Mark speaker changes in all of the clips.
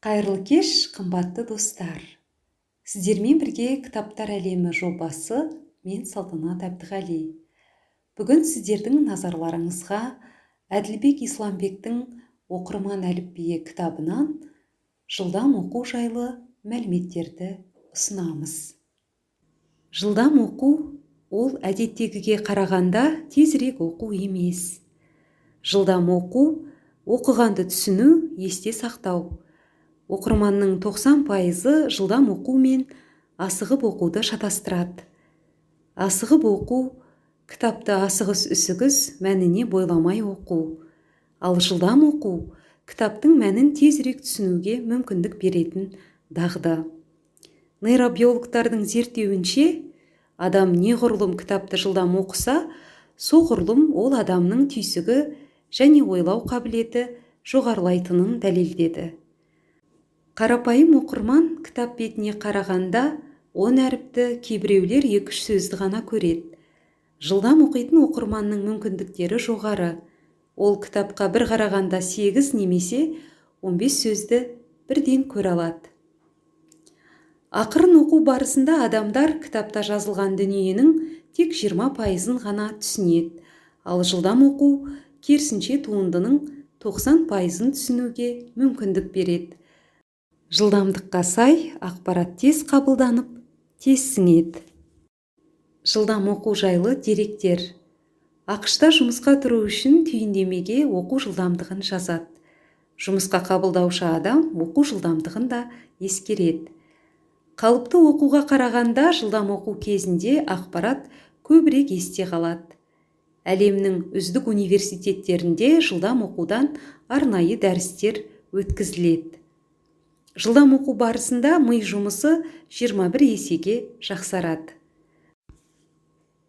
Speaker 1: Қайырлы кеш, қымбатты достар! Сіздермен бірге «Кітаптар әлемі» жобасы, мен Салтанат Әбдіғали. Бүгін сіздердің назарларыңызға Әділбек Исламбектің «Оқырман әліпбиі» кітабынан жылдам оқу жайлы мәліметтерді ұсынамыз. Жылдам оқу – ол әдеттегіге қарағанда тезірек оқу емес. Жылдам оқу – оқығанды түсіну, есте сақтау. Оқырманның 90%-ы жылдам оқу мен асығып оқуды шатастырады. Асығып оқу – кітапты асығыс-үсігіс, мәніне бойламай оқу. Ал жылдам оқу – кітаптың мәнін тезірек түсінуге мүмкіндік беретін дағды. Нейробиологтардың зерттеуінше, адам неғұрлым кітапты жылдам оқыса, соғұрлым ол адамның түйсігі және ойлау қабілеті жоғарылайтынын дәлелдеді. Қарапайым оқырман кітап бетіне қарағанда 10 әріпті, кейбіреулер екі-үш сөзді ғана көреді. Жылдам оқитын оқырманның мүмкіндіктері жоғары. Ол кітапқа бір қарағанда 8 немесе 15 сөзді бірден көре алады. Ақырын оқу барысында адамдар кітапта жазылған дүниенің тек 20%-ын ғана түсінеді. Ал жылдам оқу, керісінше, туындының 90%-ын түсінуге мүмкіндік береді. Жылдамдыққа сай ақпарат тез қабылданып, тез сіңеді. Жылдам оқу жайлы деректер. АҚШ-та жұмысқа тұру үшін түйіндемеге оқу жылдамдығын жазады. Жұмысқа қабылдаушы адам оқу жылдамдығын да ескереді. Қалыпты оқуға қарағанда жылдам оқу кезінде ақпарат көбірек есте қалады. Әлемнің үздік университеттерінде жылдам оқудан арнайы дәрістер өткізіледі. Жылдам оқу барысында ми жұмысы 21 есеге жақсарады.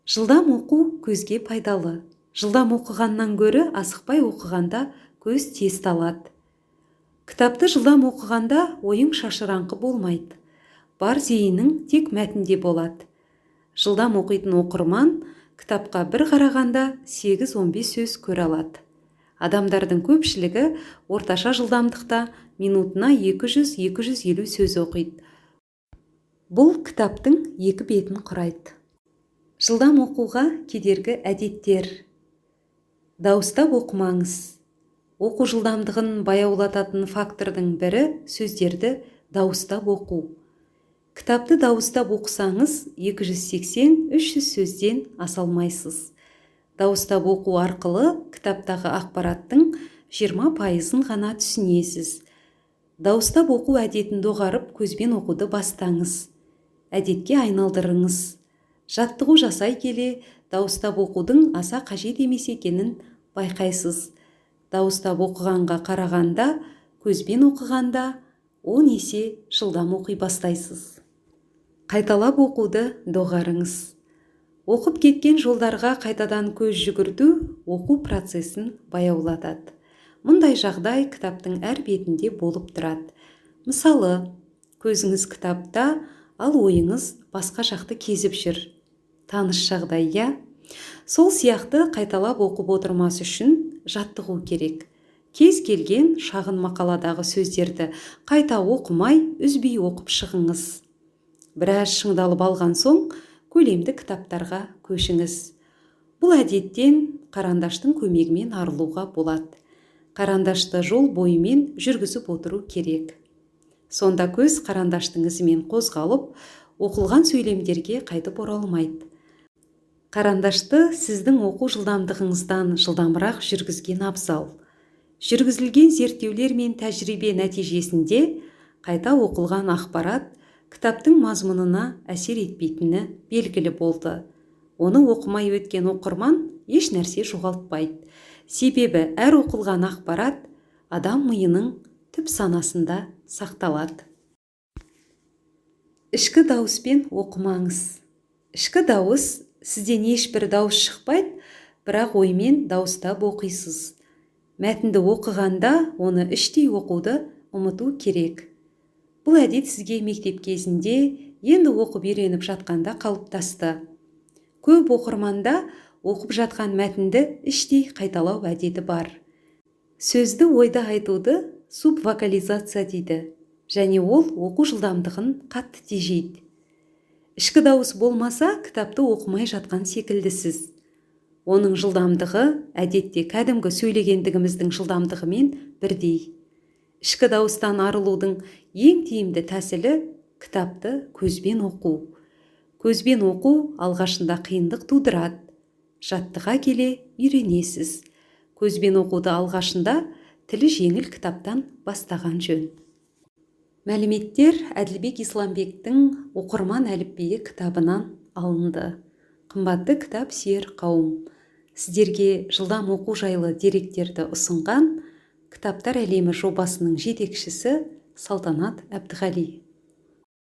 Speaker 1: Жылдам оқу көзге пайдалы. Жылдам оқығаннан гөрі асықпай оқығанда көз тез талады. Кітапты жылдам оқығанда ойың шашыраңқы болмайды, бар зейінің тек мәтінде болады. Жылдам оқитын оқырман кітапқа бір қарағанда 8-15 сөз көре алады. Адамдардың көпшілігі орташа жылдамдықта минутына 200-250 сөз оқиды. Бұл кітаптың екі бетін құрайды. Жылдам оқуға кедергі әдеттер. Дауыстап оқымаңыз. Оқу жылдамдығын баяулататын фактордың бірі – сөздерді дауыстап оқу. Кітапты дауыстап оқысаңыз, 280-300 сөзден аса алмайсыз. Дауыстап оқу арқылы кітаптағы ақпараттың 20%-ын ғана түсінесіз. Дауыстап оқу әдетін доғарып, көзбен оқуды бастаңыз, әдетке айналдырыңыз. Жаттығу жасай келе дауыстап оқудың аса қажет емес екенін байқайсыз. Дауыстап оқығанға қарағанда көзбен оқығанда 10 есе жылдам оқи бастайсыз. Қайталап оқуды доғарыңыз. Оқып кеткен жолдарға қайтадан көз жүгірту оқу процесін баяулатады. Мұндай жағдай кітаптың әр бетінде болып тұрады. Мысалы, көзіңіз кітапта, ал ойыңыз басқа жақты кезіп жүр. Таныс жағдай, иә? Сол сияқты қайталап оқып отырмас үшін жаттығу керек. Кез келген шағын мақаладағы сөздерді қайта оқымай, үзбей оқып шығыңыз. Біраз шыңдалып алған соң көлемді кітаптарға көшіңіз. Бұл әдеттен қарандаштың көмегімен арылуға болады. Қарандашты жол бойымен жүргізіп отыру керек. Сонда көз қарандаштың ізімен қозғалып, оқылған сөйлемдерге қайтып оралмайды. Қарандашты сіздің оқу жылдамдығыңыздан жылдамырақ жүргізген абзал. Жүргізілген зерттеулер мен тәжірибе нәтижесінде қайта оқылған ақпарат кітаптың мазмұнына әсер етпейтіні белгілі болды. Оны оқымай өткен оқырман еш нәрсе жоғалтпайды. Себебі әр оқылған ақпарат адам миының түп санасында сақталады. Ішкі дауыспен оқымаңыз. Ішкі дауыс – сізден ешбір дауыс шықпайды, бірақ оймен дауыстап оқисыз. Мәтінді оқығанда оны іштей оқуды ұмыту керек. Бұл әдет сізге мектеп кезінде, енді оқып үйреніп жатқанда қалыптасты. Көп оқырманда оқып жатқан мәтінді іштей қайталау әдеті бар. Сөзді ойда айтуды субвокализация дейді. Және ол оқу жылдамдығын қатты тежейді. Ішкі дауыс болмаса, кітапты оқымай жатқан секілдісіз. Оның жылдамдығы әдетте кәдімгі сөйлегендігіміздің жылдамдығымен бірдей. Ішкі дауыстан арылудың ең тиімді тәсілі – кітапты көзбен оқу. Көзбен оқу алғашында қиындық тудырады. Жаттыға келе үйренесіз. Көзбен оқуды алғашында тілі жеңіл кітаптан бастаған жөн. Мәліметтер Әділбек Исламбектің «Оқырман әліпбиі» кітабынан алынды. Қымбатты кітап сүйер қауым, сіздерге жылдам оқу жайлы деректерді ұсынған «Кітаптар әлемі» жобасының жетекшісі Салтанат Әбдіғали.